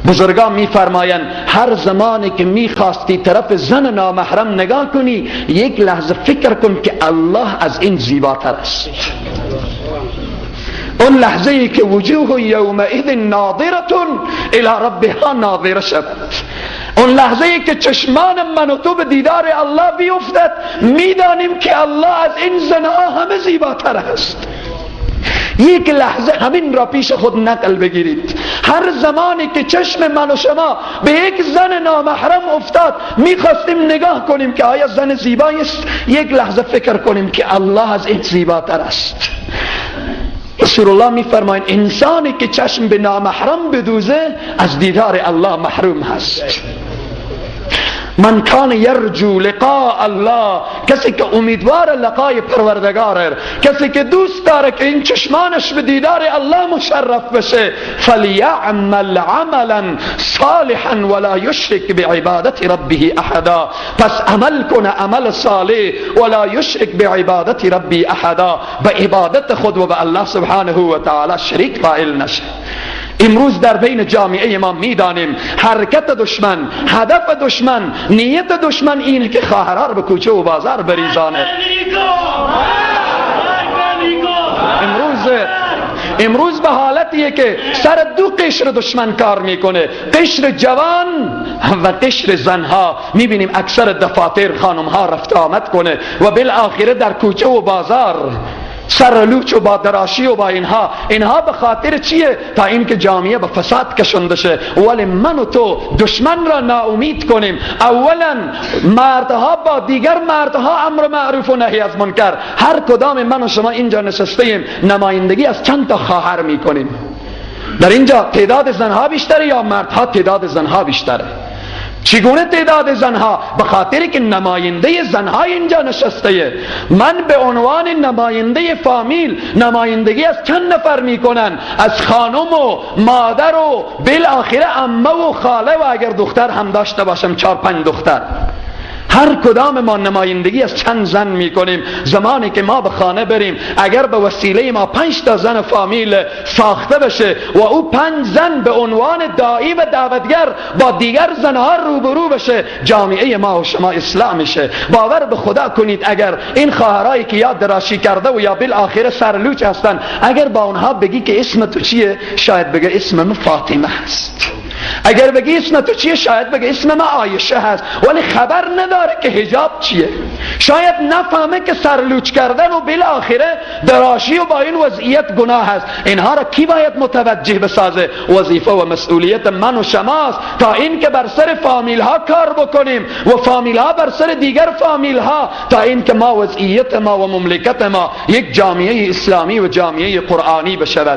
بزرگان میفرمایند هر زمانی که میخواستی طرف زن نامحرم نگاه کنی، یک لحظه فکر کن که الله از این زیباتر است. اون لحظه ای که وجوه یومئذ ناظرة الی ربها ناظره شود، اون لحظه ای که چشمان من و تو به دیدار الله بیفتد، میدانیم که الله از این زنها همه زیباتر است. یک لحظه همین را پیش خود نقل بگیرید. هر زمانی که چشم من و شما به یک زن نامحرم افتاد، میخواستیم نگاه کنیم که آیا زن زیبایی است، یک لحظه فکر کنیم که الله از این زیباتر است. رسول الله میفرمایند انسانی که چشم به نامحرم بدوزه از دیدار الله محروم هست. من کان یرجو لقاء الله، کسی که امیدوار لقای پروردگاره، کسی که دوست داره که این چشمانش به دیدار الله مشرف بشه، فلیعمل عملا صالحا ولا یشرک بعبادت ربه احدا. پس عمل کنه عمل صالح، ولا یشرک بعبادت ربه احدا، به عبادت خود و به الله سبحانه و تعالی شریک قائل نشه. امروز در بین جامعه ما میدانیم حرکت دشمن، هدف دشمن، نیت دشمن اینه که خواهرها رو به کوچه و بازار بریزانه. امروز به حالتیه که سر دو قشر دشمن کار میکنه، قشر جوان و قشر زنها. میبینیم اکثر دفاتر خانمها رفت آمد کنه و بالآخره در کوچه و بازار سر لوچ و با دراشی و با اینها. اینها به خاطر چیه؟ تا اینکه جامعه به فساد کشنده شه. ولی من و تو دشمن را ناامید کنیم. اولا مردها با دیگر مردها امر معروف و نهی از منکر. هر کدام من و شما اینجا نشسته ایم نمایندگی از چند تا خواهر میکنیم. در اینجا تعداد زنها بیشتره یا مردها؟ تعداد زنها بیشتره. چگونه تعداد زنها؟ به خاطر که نماینده زنها اینجا نشسته. من به عنوان نماینده فامیل نمایندگی از چند نفر میکنن؟ از خانم و مادر و بالاخره عمه و خاله و اگر دختر هم داشته باشم 4-5 دختر. هر کدام ما نمایندگی از چند زن میکنیم. زمانی که ما به خانه بریم، اگر به وسیله ما 5 تا زن فامیل ساخته بشه و او 5 زن به عنوان داعی و دعوتگر با دیگر زنها روبرو بشه، جامعه ما و شما اصلاح میشه. باور به خدا کنید اگر این خواهرایی که یا دراشی کرده و یا بالاخره سرلوچ هستن، اگر با اونها بگی که اسم تو چیه، شاید بگه اسم من فاطمه هست. اگر بگی اسم تو چیه، شاید بگه اسم من عایشه هست، ولی خبر نداره که حجاب چیه. شاید نفهمه که سرلوچ کردن و بالاخره دراشی و با این وضعیت گناه هست. اینها را کی باید متوجه بسازه؟ وظیفه و مسئولیت من و شماست تا اینکه بر سر فامیل ها کار بکنیم و فامیل ها بر سر دیگر فامیل ها، تا اینکه ما وضعیت ما و مملکت ما یک جامعه اسلامی و جامعه قرآنی بشود.